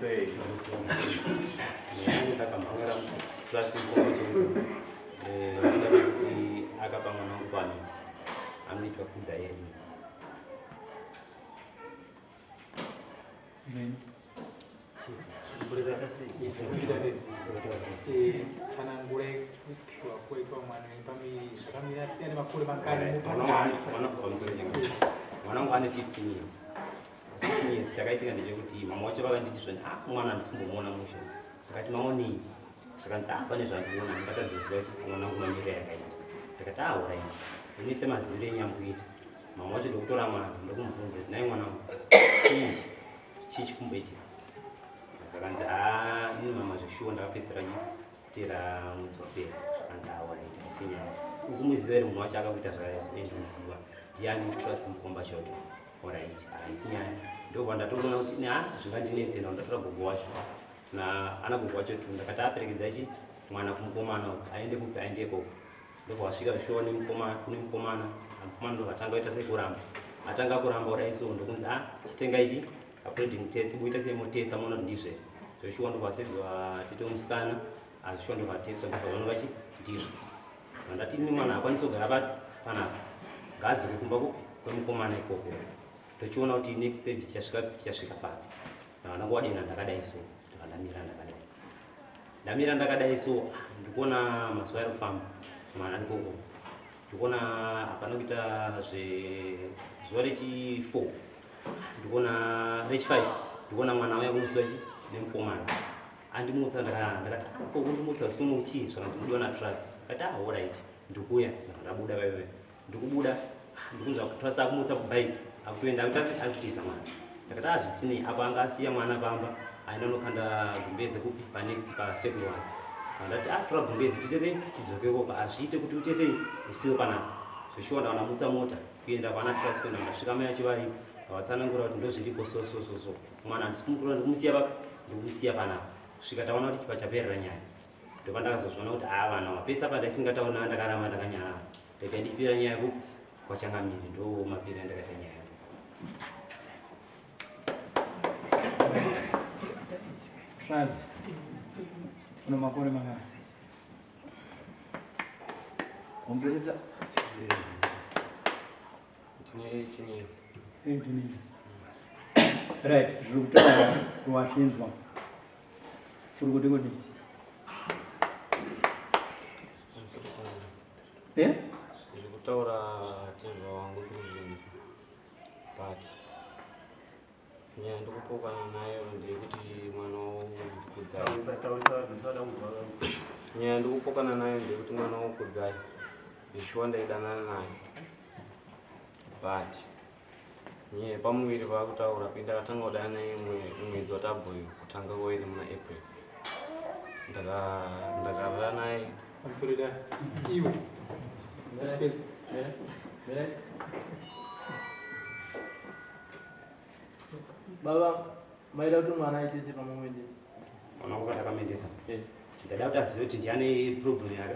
Sei? Ndakamhangara trust mukoma kuti akapa mwana wangu pano anoitwa kudza eri. Tsanangura kupiwa kwaitwa mwana pamiri zvakamira sei nemakore mangani. Mwana wangu ane 15 years. 15 years. Chakaitika ndechekuti mama wacho vakanditi zvani, ah, mwana handisi kumbomuona mushe. Ndakati maonei? Zvakanzi, ah, pane zvandiona ndingatadza kuziva kuti mwana wangu mamiro yakaita. Ndakati, ah, alright, ini semaziviro enyu amukuita. Mama wacho ndokutora mwana ndokumubvunza kuti, nai mwana wangu, chii chii chikumboitika? Zvakanzi, ah, ini mama zveshuwa ndakapedzisira kutera mwedzi wapera. Zvakanzi, ah, alright, haisi nyaya. Ukumuziva here munhu wacho akakuita zvakadai? So ndinomuziva ndiani, Trust Mukomba Choto. Alright, haisi nyaya. Ndobva ndatoona kuti ah, zvingandinetse. Ndatora gogo wacho na ana gogo wacho tu, ndakati aperekedza chi mwana kumukomana uku, aende kupi, aende ikoko. Ndobva wasvika zvishuwa nemukomana, kune mukomana. Mukomana ndobva atanga kuita sekuramba, atanga kuramba kudai so, ndokunzi, ah, chitenga ichi uploading test, muita semotesa muona kuti ndizvo here zveshuwa. Ndobva wasedzwa tete wemusikana azvishuwa, ndobva ateswa, ndobva vaona vachi ndizvo. Ndati ini mwana akwanisi kugara papi panapa, ngaadzoke kumba kupi kwemukomana ikoko, tochiona kuti next stage tichasvika tichasvika papi. Ndavana kuwadena ndakadai so, ndabva ndamira ndakadai, ndamira ndakadai so. Ah, ndikuona mazuva ari kufamba, mwana ari koko. Ndikuona hapana kuita zvezuva rechi 4, ndikuona rechi 5, ndikuona mwana auya kumusiwa chi nemukomana andimutsa. Ndakati, ah, ko kundimutsa sikuno chii? Zvakanzi mudiwa naTrust. Ndakati, ah, alright, ndikuya. Ndabuda vaive, ndikubuda, ah, ndikunzwa Trust akumutsa kubike, akutoenda, akuita se akutiza mwana. Ndakati, ah, zvisinei, apo anga asiya mwana pamba, aenda unokanda gumbeze kupi, panext pasekuru wake. Ndati, ah, tora gumbeze tiite sei, tidzoke ikoko, hazviite kuti uite sei usiwe panapa. Zveshuwa ndaona mutsa mota kuenda kwana Trust. Kuenda, ndasvika, mai acho varipo, ndavatsanangura kuti ndozviripo so so so so, mwana handisi kumutora, ndikumusiya papi, ndikumusiya panapa kusvika taona kuti pachaperera nyaya. Ndopa ndakazozviona kuti aa, vana wapesa pa ndaisingatauri, ndakaramba ndakanyarara. Rega ndichipira nyaya ku kwachangamire. Ndo mapira ndakaita nyaya yangu. Trust. Una makore mangani? Ombereza. Ndine 18 years. 18 years. Right, zviri kutaura kuwashinzwa. Uri kuti kudii? Eh? Zviri kutaura tezva wangu ndikuzvinzwa, but nyaya ndikupokana nayo ndeyekuti mwana wokudzai. Nyaya ndikupokana nayo ndeyekuti mwana wokudzai zvishuwa ndaidanana naye, but nyaya yepamuviri vaakutaura pe, ndakatanga kudana naye mwedzi watabva uyu, kutanga kwairi muna April. Ndakarara naye. Iwe. Baba, maida kuti mwana aite sei pamuendesa? Mwana wangu patakamuendesa, ndada kuti azive kuti ndiane problem yake.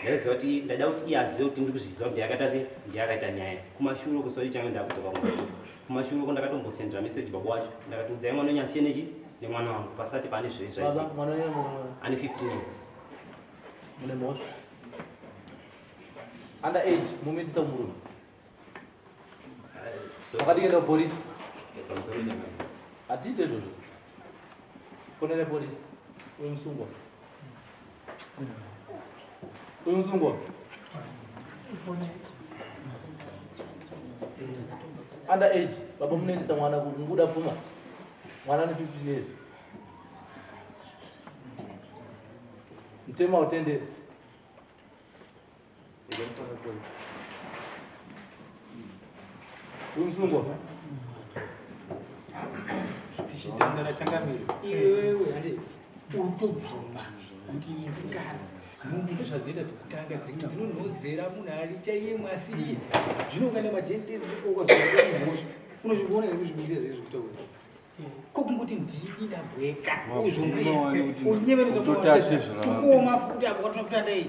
Ndaiziva kuti ndada kuti iye azive kuti ndiri kuzviziva kuti ndiyakaita sei, ndiyakaita nyaya kumashure kusori change. Ndakudzoka kumashure, kumashure uko ndakatombosendera message baba wacho, ndakati udzai mwana wenyu asiye nechi nemwana wangu pasati pane zvese Baba, zvaitika. mwana wenyu mwana Ane 15 years. Mune mhosva. Under age mumuendesa kumurume. Wakadii kuenda kupolisi? Pamusoro changu. Hatiite izvozvo. Fonere polisi. Uyu musungwa. Uyu musungwa. Under age, baba munoendesa mwana kunguda pfuma. Mwana ane 15 years. Mutemo hautenderi. Uyu musungwa. Tichitandara changamire, iwewe handi uri kutobvuma kuti musikana nhumbu ndozvadzoita dzokutanga dzimwe dzinonhodzera munhu ari chaiye mwasiriye zvinonga nemadentest mhosva unozviona nekuzvimirira zvei zvekutaura ko kungoti ndini ndabweka unyevenukuoma futi apo kwatinofuta ndei.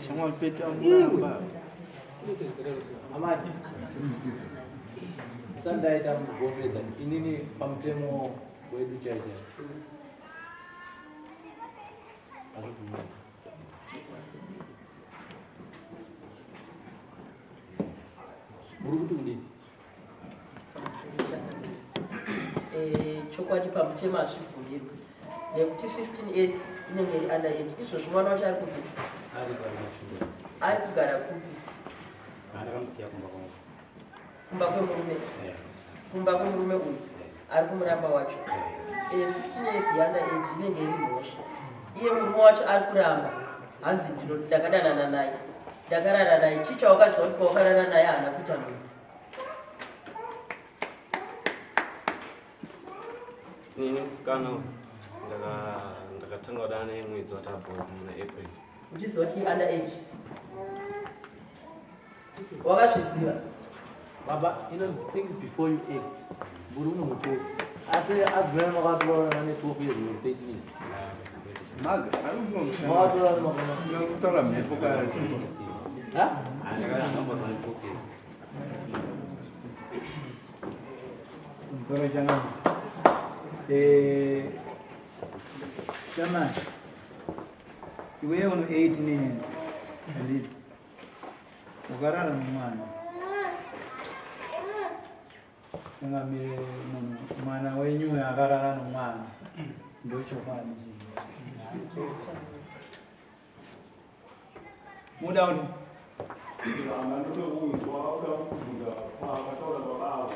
Shamwari peta. Iwe. Amai. Sandaita mugofedha inini pamutemo. Kwedu chai chai. Hazvibvumiri. Muri kuti kudini? Pamusoro eh, chokwadi pamutemo hazvibvumirwi nekuti 15 years inenge iri under age. Izvozvo mwana wacho ari kupi? Ari kugara kupi? Ndakamusiya kumba kwangu. Kumba kwemurume? Kumba kwemurume uyu ari kumuramba wacho. 15 years under age inenge iri mhosva. Iye murume wacho ari kuramba, hanzi ndino ndakadanana naye, ndakarara naye. Chii chawakaziva kuti pawakarara naye haana kuita nhumbu? Ini musikana uyu ndakatanga kudana naye mwedzi watabva muna April. Uchiziva kuti under age? Wakazviziva? Baba, think before you act. Muri uno mukuru. Asi adzimai makatorana ne 12 years or 13 years. Maga, Makatorana makana. kutaura mhepo kasi. Ha? Ndakatanga Musoro changamire. Chamani, iwewe uno 18 years, handiti? Ukarara nomwana. Changamire, munhu mwana wenyu uyo akarara nomwana, ndochokwadi chii. Muda kuti Ndoda kunzwa, uda kubvunza pavataura baba avo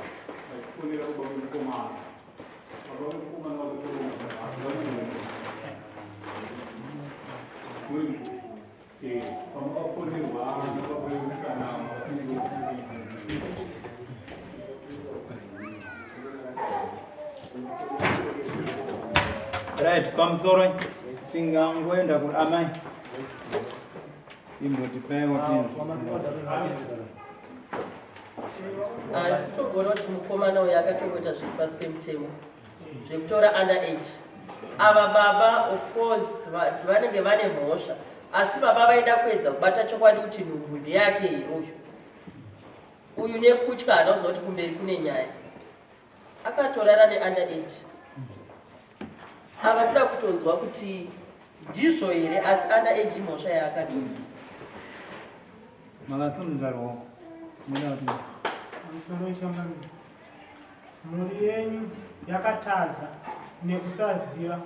vachifonera baba vemukomana. Baba vemukomana vakatora pamakafonerwa nababa vemusikana. Right, pamusoro tingangoenda ku amai. Imbotipaiwo tinzwe. Handitogoona kuti mukomana uyu akatongoita zviri pasi pemutemo zvekutora under age. Ava baba, of course, vanenge vane mhosva, asi baba vaida kuedza kubata chokwadi kuti nhumbu ndeyake here uyu. Uyu nekutya haana kuziva kuti kumberi kune nyaya, akatorara neunder age. Ava toda kutonzwa kuti ndizvo here, asi under age imhosva yaakatora. Makasimudza ruoko. Muda kuti Pamusoro changamire, mhuri yenyu yakatadza nekusaziva.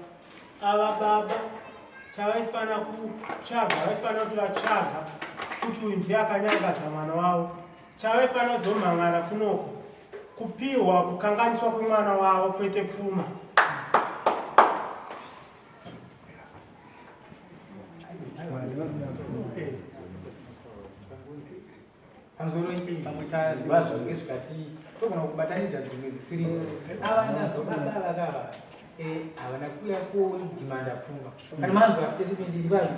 Ava baba chavaifana kutsvaga, vaifanira kuti vatsvaga kuti uyu ndiye akanyangadza mwana wavo. Chavaifana kuzomhan'ara kunoko kupiwa kukanganiswa kwemwana wavo, kwete pfuma. Pamusoro, pamwe tazwa zvinge zvikati togona kubatanidza dzimwe dzisiri. Ava nazvo baba vakava havana kuuya kodhimanda pfuma. Kana manzwa statement iri vazo,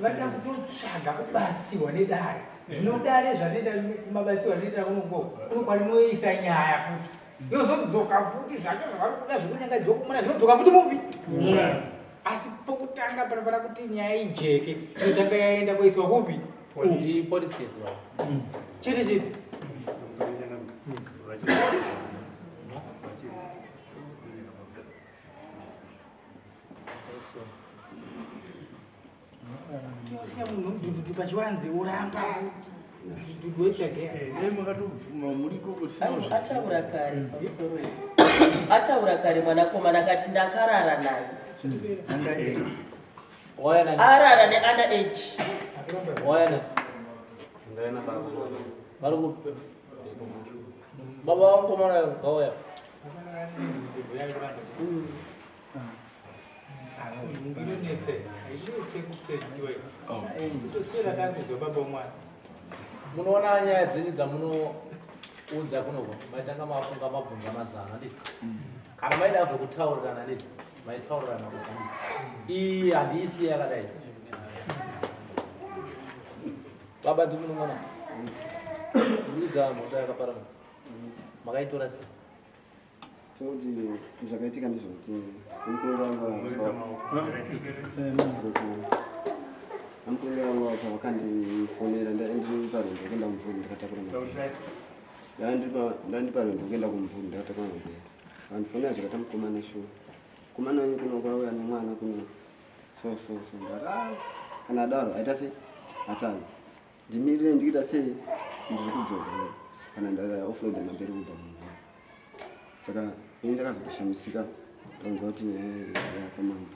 vada kutotsvaga kubatsirwa nedare. Zvino dare zvanoita kumabatsirwa anoita kunoko kuno kwarinoisa nyaya futi yozodzoka futi zvacho zvavari kuda zvekunyangadziwa kumuna zvinodzoka futi mupi. Asi pokutanga panofanira kuti nyaya ijeke, inotanga yaenda kuiswa kupi? Police case baba. Chete chete. Tosiya munhu mudhudhudhu pachivanze uramba mudhudhudhu wetsvagea. Dai makatobvuma muriko kuti Ataura kare pamusoro iyi. Ataura kare mwanakomana akati ndakarara naye. Under age. Waya nani? Arara neunder age. Waya nani? Ndaina baba. Vari ku baba vamukomana ngauya. Inonetse, hainetse kutestiwa, kutoswera kamizwa baba mwana. Munoona nyaya dzenyu dzamunoudza kunoko, maitanga mafunga, mabvunza mazana, handiti? Kana maida zvekutaurirana, handiti maitaurirana kuga? Iyi handiisiye yakadai. Baba, ndimi mwana ndidza mhosva yakaparana, makaitora sei? Toti zvakaitika ndezvekuti mukuru wangu amukuru wangu apa vakandifonera. Ndiri parwendo kuenda kumvuri, ndakatakura mabhero. Ndandi parwendo kuenda kumvuri, ndakatakura mabhero. Vandifonera zvikaita mukomana shuwa. Mukomana wenyu kuno kwauya nemwana kuno. So so so ndati ah kana adaro aita sei? Atadza. Ndimirire ndikiita sei? Ndiri kudzoka. Kana nda offload mamberi kubva mumvura. Saka ini ndakazotoshamisika ndakunzwa kuti nyaya yakomana.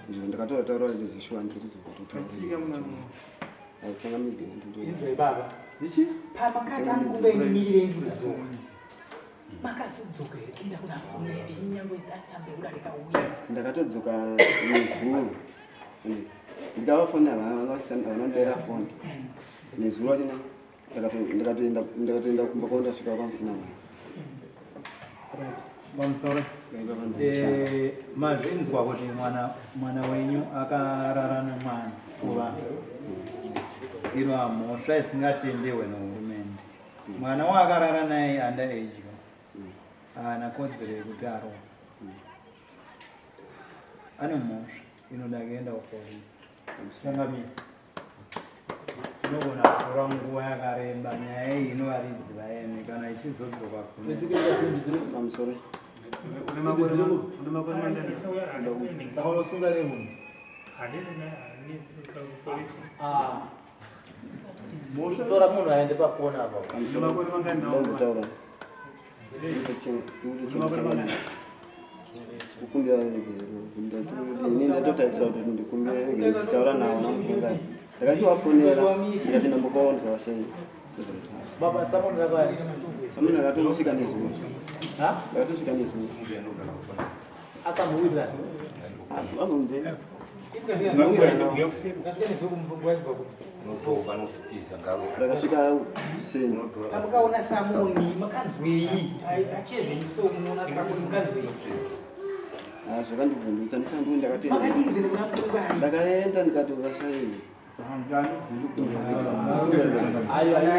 Izvo ndakatora taura kuti zveshuwa ndiri kudzoka totaura. Inzwai baba. Ichi? Pamakatanga kumirire ndudzoka. Makazodzoka here kuenda kuna kune nyangwe datsambe kudarika uya. Ndakatodzoka nezuro. Ndikavafonera vanondidera foni. Nezuro wachina ndakatoenda ndakatoenda kumba kwandasvika kwamusina mwana. Pamusoro. Mazvinzwa kuti mwana mwana wenyu akarara nemwana kuva iro mhosva isingatendewe nehurumende. Mwana waakarara naye under age haana kodzero yekuti arohwe. Ane mhosva inoda kuenda kupolisi. Changamire. Inogona kutora nguva yakareba nyaya iyi inovaridzi vaene kana ichizodzoka kune pamusoro. Saka unosunga nemunhu. Tora munhu aende pakona apa. Ndambotaura. Kukumbira ruregerero. Ini ndatotarisira kuti ndikumbire ruregerero ndichitaura navo namukungai. Ndakati wafonera ndikati ndambokaonza washai. Baba samoni rakaya. Samoni rakatongosvika nezuro. Ha? Rakatosvika nezuro. Asamuwirira. Vabvunze. Rakasvika seni. Pamukaona samoni makanzwei? Achezvenyu so munoona samoni makanzwei? Ah, zvakandivhundutsa ndisandi ndakatoenda. Makadinze kuna Mukungai. Ndakaenda ndikati vashai. Ayo ayo.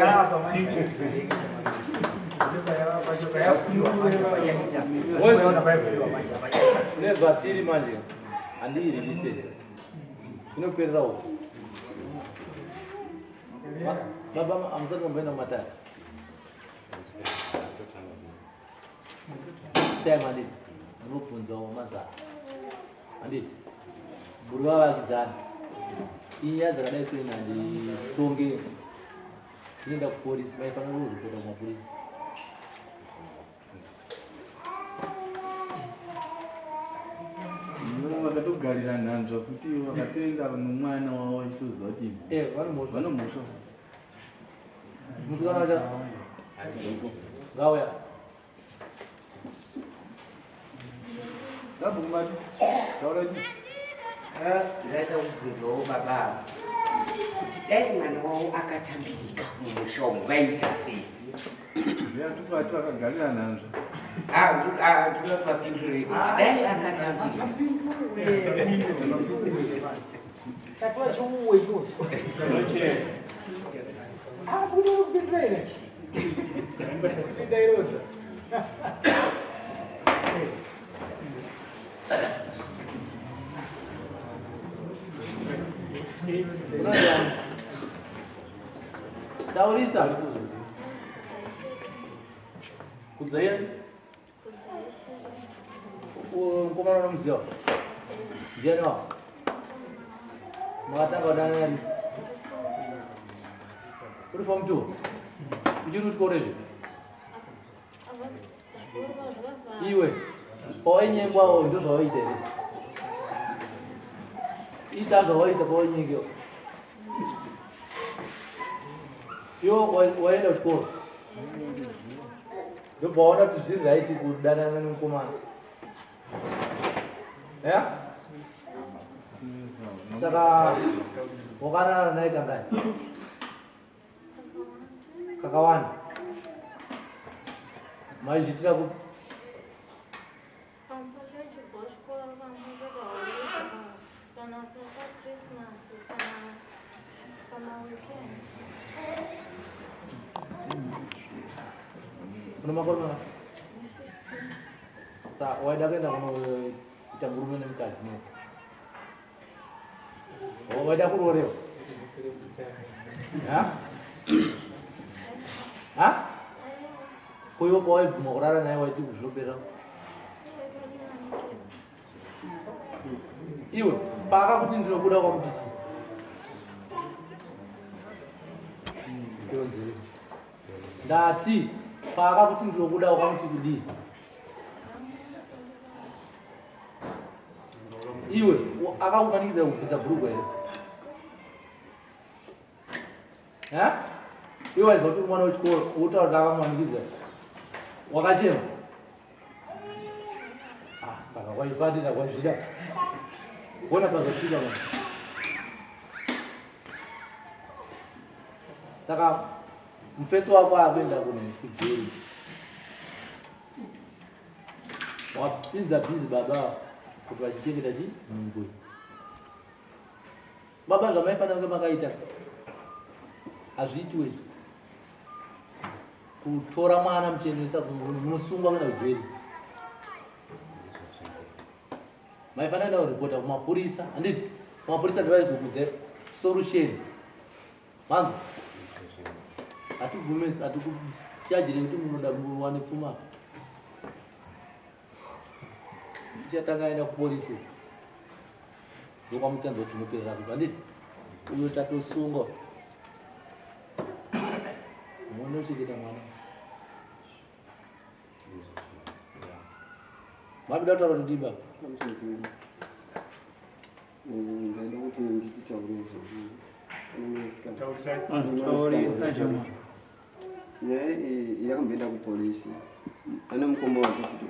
Nezvatiri manje handiiririse inoperera uko. Baba hamusati mamboenda mumatare. Time handiti munobvunzawo mazano handiti muri vavakidzani inyaya dzakadai so ini handitonge inoenda kupolisi vaifanira kuripota kumapurisa. Vakatogarira nhanzva futi vakatoenda nomwana wavo vachitoziva kuti vanomhosva. Musikana wacho ngauya. Sabhuku mati taura chi Ndaida kubvunzawo baba ava kuti dai mwana wavo akatambirika mumusha umu vaiita sei? Ndiyatubati vakagarira nhanzva. Toda vapindurei kuti dai akatambirika. Chatora chiuwe chose. Ah, kuno kupindura ina chi. Ndairodza. Taurisa. Kudzai. Mukomana unomuziva? Ndiani wako? Makatanga kudanana nani? Uri form 2? Uchiri kuchikoro izvi? Iwe, pawainyengwawo ndozvawaiita here? Ita zvawaiita pawainyengewa. Iwe waenda kuchikoro? Ndobva waona kuti zviri right kudanana nemukomana. Yeah? Saka wakarara naye kangani? Kakawanda. Maizviitira kupi? Una makore mangani? Sa waida kuenda kunoita murume nemukadzi no. Waida kuroorewa? Ha? Ha? Ko iwe pawaibvuma kurara naye waiti zvinopera? Iwe paakakuti ndinobuda kwamuti chii? Ndati paakakuti ndinobuda wakamuti kudii? Iwe akakumanikidza kubvisa bhurugwa here? Ha? Iwe waiziva kuti uri mwana wechikoro wotaura kuti akakumanikidza. Wakachema? Ah, saka waifanira wazvida. Ona pazosvika mwana. Saka mufesi wako akuenda kujeri. Wapinza busy baba kuti vachichengeta chi nhumbu. Baba zvamaifanira kunge makaita hazviitiwe izvi. Kutora mwana muchiendesa munosungwa kuenda kujeri. Maifanira kuenda kuripota kumapurisa handiti? Kumapurisa ndivaizokudza solution. Manzwa? Hatibvume hatikuchajire kuti munoda muwane pfuma. Tichatanga aenda kupolisi. Ndokwamuchanzwa kuti tinoperera kupi handiti? Uyo tatosunga. Munochengeta mwana. Mabida kutaura kuti baba. Ndaida kuti ndititaure Taurisa chama. Nyaya iyi yakamboenda kupolisi. Ane mukoma wake futi.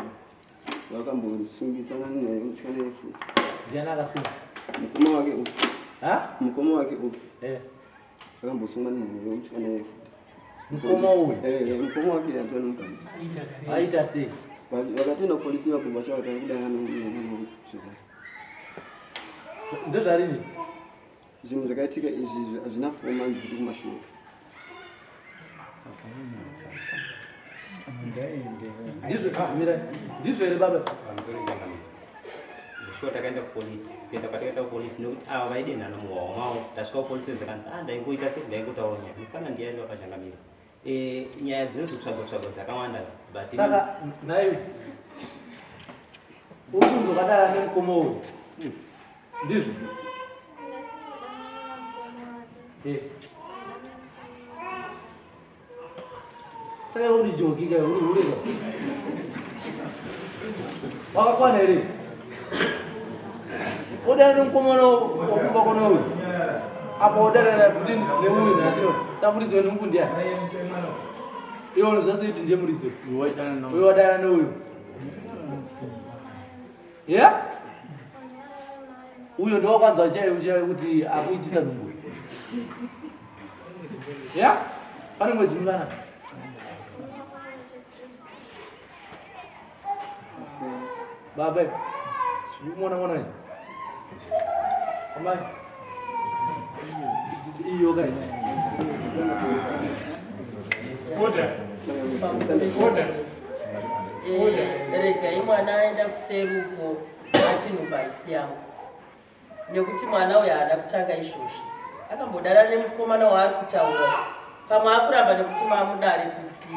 Vakambosungisana nenyaya yemusikana iyi futi. Ndiani akasunga? Mukoma wake uyu. Ha? Mukoma wake uyu. Eh. Akambosungwa nenyaya yemusikana iyi futi. Mukoma uyu? Eh, mukoma wake Antoine Mukanzi. Aita sei? Vakatoenda kupolisi vapo vachava kudanana nemwana wangu zvakare. Ndezvarini? Zvinhu zvakaitika izvi hazvina 4 months kuti kumashure. Ndizvo here baba? Shuwa takaenda kupolisi, kuenda kwatakaenda kupolisi nekuti ava vaidenhana muhwawa mavo. Tasvika kupolisi zvakanzi ah ndaingoita sei ndaingotaura nyaya. Musikana ndiye aiva pachangamire. Eh, nyaya dzinozotsvagwa tsvagwa dzakawanda but saka nhai uri kunzokadara nemukoma uyu ndizvo eh. Saka uri joki ka uri hure ka. Wakakwana here? Odana nemukomana wakumba kona uyu. Apa odana futi neuyu nhasi. Saka muridzi wenhumbu ndiani? Iwe unoziva sei kuti ndiye muridzi? Uyu wadana neuyu. Yeah? Uyo ndowakwanza chaiyo chaiyo kuti akuitisa nhumbu. Yeah? Pane mwedzi mingana? Baba, ndikumuona mwana uyu. Amai. Iyo kai. Order. Order. Eh, regai mwana aenda kuseri uko achinhuba haisi yangu nekuti mwana uyo haana kutanga izvozvi akambodana nemukomana waari kutaura pamwe akuramba nekuti mamudare kuti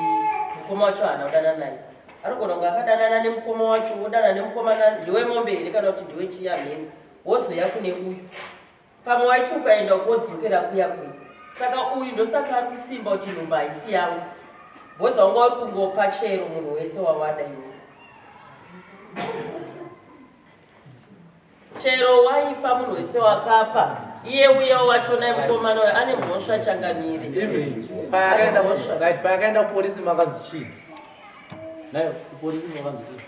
mukoma wacho haana kudana naye anogona kunge akadanana nemukoma wacho wodana nemukomana ndiwe mombe here kana kuti ndiwe chiya mheni wozoya kune uyu Pamwe waiti ukaenda uko wodzokera kuya kuya. Saka uyu ndosaka ari kusimba kuti nhumbu haisi yangu. Because wanga uri kungopa chero munhu wese wawada iwe. Chero waipa munhu wese wakapa iye uye wacho naye mukomana uyo ane mhosva changamire. Payakaenda right, payakaenda kupolisi makanzi chii? Nayo kupolisi makanzi chii?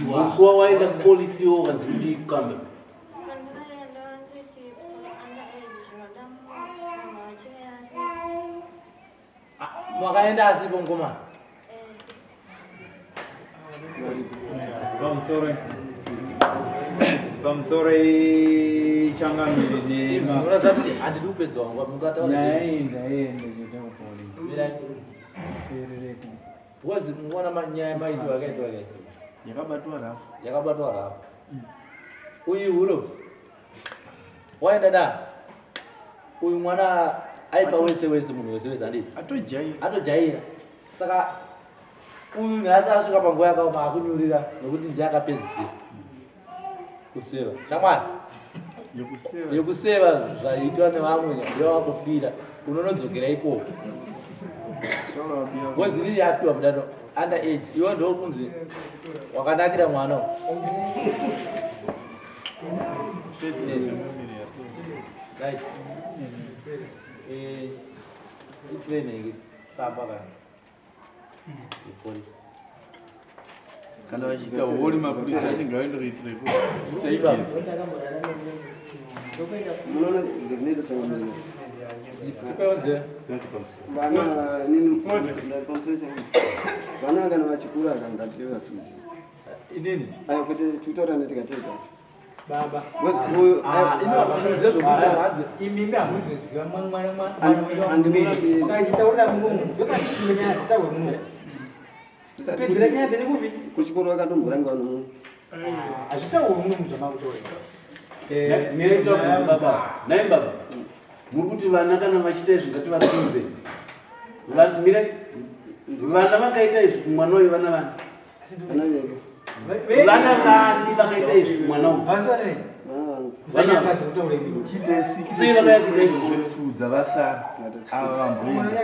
Musi wawaenda kupolisi iwo ukanzi kudii kukamba? Wakaenda asipo mukomana. Pamusoro pamusoro changamire nema Unoratidza kuti handidi kupedza wangu mungataura. Nyaya iyi ndaiende chete kupolisi. Perereko. Because muona nyaya maitwa yakaitwa yakaitwa. Yakabatwa rafu. Yakabatwa rafu. Uyu ulo. Waenda da uyu mwana aipa wese wese munhu wese wese handiti atojaira atojaira saka uyu nhasi asvika panguva yakaoma akunyurira nekuti ndiye akapedzisira kuseva shamwari yekuseva zvaitwa nevamwe ndewakufira unonodzokera ikoko ngozi riri yapiwa mudano under age iwe ndokunzi wakanakira mwana right eh, itraining tsamba kana yepolisi kana vachiita hori mapurisa acho ngavaendokuitire Munoona dzinoita changamire. Vana nini vana kana vachikura kana ngativatsudze. Inini? Ayo kwete tikutaura netikatega. Baba. Ah, Imimi hamuzoziva mwana mwana munomu. Nyaya dzitaurwe munomu. Pedzera nyaya dzenyu kupi? Kuchikoro vakatomborangwa nomunhu. Hazvitaurwe munomu zvamakutora. Mirai baba. Nhai baba. Muri kuti vana kana vachiita izvi ngativatunze. Mirai. Vana vakaita izvi kumwana uyu vana vani? Vana vedu. Vana vani vakaita izvi kumwana uyu? Sei vakaita izvi? Pfudza vasara ava vamboenda.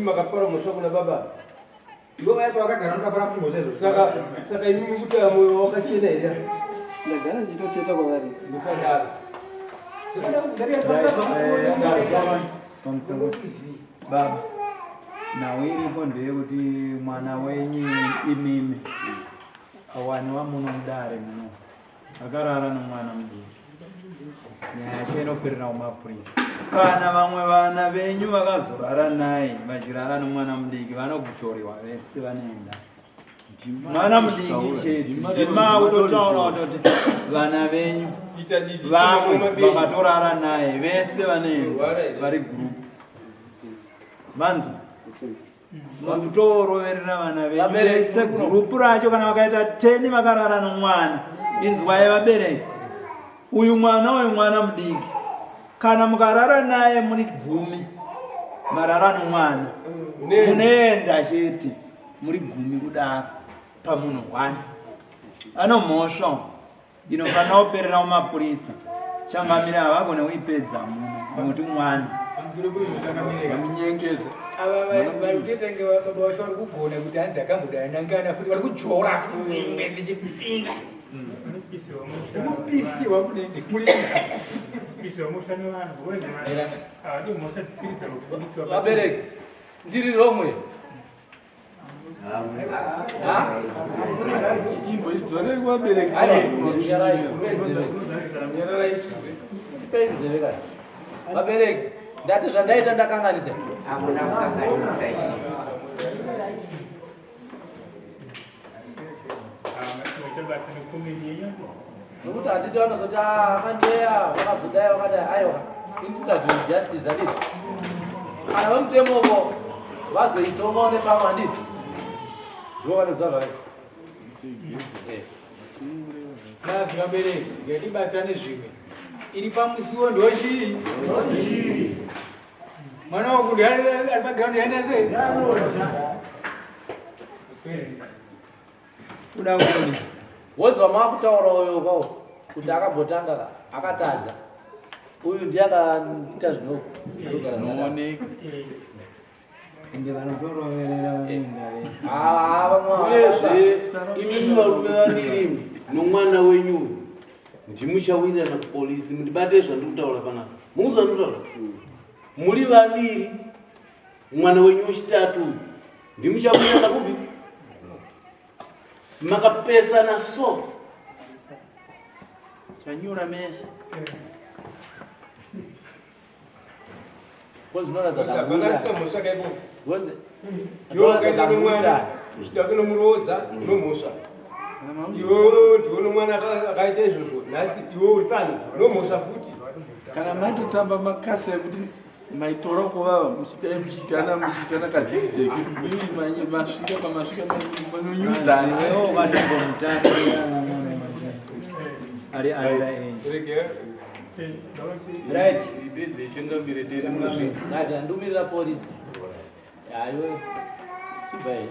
Makapara mhosva kuna baba saka imimi kuti moyo wakachena here ndagara ndichitoteta kwavari musadaro Pamusoro baba, nhau iripo ndeyekuti mwana wenyu imimi awaniwa muno mudare muno akarara nomwana mudiki nyaya yacho inoperera kumapurisa kana vamwe vana venyu vakazorara naye vachirara nomwana mudiki vanokujorewa vese vanoenda mwana mudiki chete ndima kutotaura kutoti vana venyu vamwe vakatorara naye vese vanoenda vari gurupu manzwa mukutoroverera vana venyu vese gurupu racho kana vakaita 10 vakarara nomwana inzwai vabereki uyu mwana uyu mwana mudiki kana mukarara naye muri gumi marara nomwana munoenda chete muri gumi kudaro pamunhu one anomhosva inofanira kuperera mumapurisa changamire havagone kuipedza muno nokuti mwana vamunyengedza ava vari kutoita kunge baba vacho vari kugona kuti hanzi akambodanangana futi vari kujora futi dzimwe dzichipinda unopisiwa kunenge Vabereki, ndiri romwe. Imboidzorei kuvabereki. Tipei nzeve kani. Vabereki, ndati zvandaita ndakanganisa. Hamuna kukanganisa izvi. Nokuti hatidi vanozoti ah, akandeya vakazodai vakadai aiwa ini ndinati justice handiti kana vemutemovo vazoitongawo nepamwe handiti ndivo vanoziva zvavai Kazi vabereki, ngatibatsane zvimwe. Iri pamusuwo ndochii? Mwana wakundi ari paground yaenda sei? Pedzi. Kuda kudi. Wozwa makutaura uyo kwawo kuti akambotanga ka, akatadza. Uyu ndiye akaita zvinooneka. Ende vanotoroverera vanoenda vese. Uyezve imimi varume vaviri nomwana wenyu uyu ndimuchawirirana kupolisi mundibate zvandiri kutaura panapa mukuziva ndikutaura muri vaviri mwana wenyu wechitatu uyu ndimuchawirirana kupi makapesana so Chanyura mese. Hapana asina mhosva kaipo. Iwe ukaenda nomwana uchida kunomuroodza unomhosva. Iwe ndiwe nomwana akaita izvozvo nhasi iwe uri pano unomhosva futi. Kana maitotamba makasa ekuti Maitora kuvava muchidai muchiitana muchiitana kazikizeki mimi masvika pamasvika manonyudzana. Ari under age. Right. Ipedze changamire tene munozvi. Right, andumirira polisi. Ayo. Chibai.